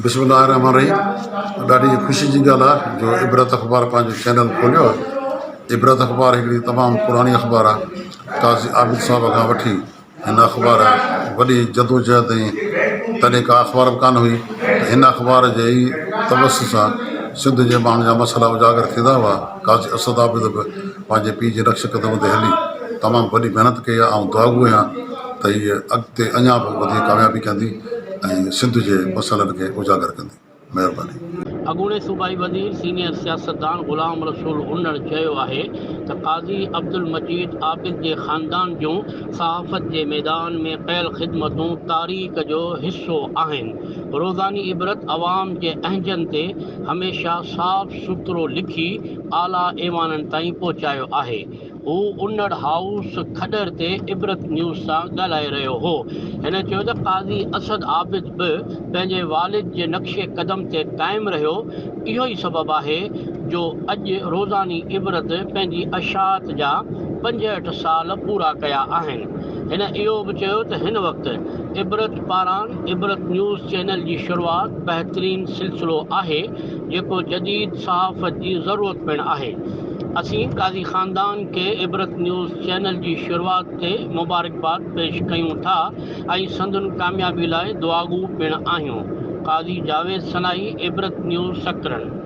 بسم الله الرحمن الرحيم ڏاڍي خوشي جي ڳالهه آهي جو عبرت اخبار پنهنجو چينل کوليو آهي عبرت اخبار هڪڙي تمام پراڻي اخبار آهي قاضي عابد صاحب کان وٺي هن اخبار وڏي جدوجهد ۽ تڏهن ڪا اخبار به ڪانه هئي ته هن اخبار جي ئي توسط سان سنڌ جي ماڻهن جا مسئلا اجاگر ٿيندا هئا قاضي اسد عابد به پنهنجي پيء جي نقش قدم تي هلي تمام وڏي محنت ڪئي آهي آئون دعاگو آهيان ته هيء اڳتي اڃا به وڌيڪ ڪاميابي ڪندي ۽ سنڌ جي مسئلن کي اجاگر ڪندي. مهرباني. اڳوڻي صوبائي وزير سينيئر سياستدان غلام رسول انڙ چيو آهي ته قاضي عبدالمجيد عابد جي خاندان جون صحافت جي ميدان ۾ ڪيل خدمتون تاريخ جو حصو آهن، روزاني عبرت عوام جي اهنجن تي هميشه صاف سٿرو لکي اعليٰ ايوانن تائين پهچايو آهي. هو انڙ هائوس کڏهر تي عبرت نيوز سان ڳالهائي رهيو هو. هن چيو ته قاضي اسد عابد به پنهنجي والد جي نقش قدم تي قائم رهيو، اهو ئي سبب آهي جو اڄ روزاني عبرت پنهنجي اشاعت جا 65 سال پورا ڪيا آهن. هن اهو به چيو ته هن وقت عبرت پاران عبرت نيوز چينل جي شروعات بهترين سلسلو آهي، جيڪو جديد صحافت جي ضرورت پڻ آهي. اسين قاضي خاندان کي عبرت نيوز چينل جي شروعات تي مبارڪباد پيش ڪيون ٿا ۽ سندن ڪاميابي لاء دعاگو پڻ آهيون. قاضي جاويد سنائي، عبرت نيوز سڪرنڊ.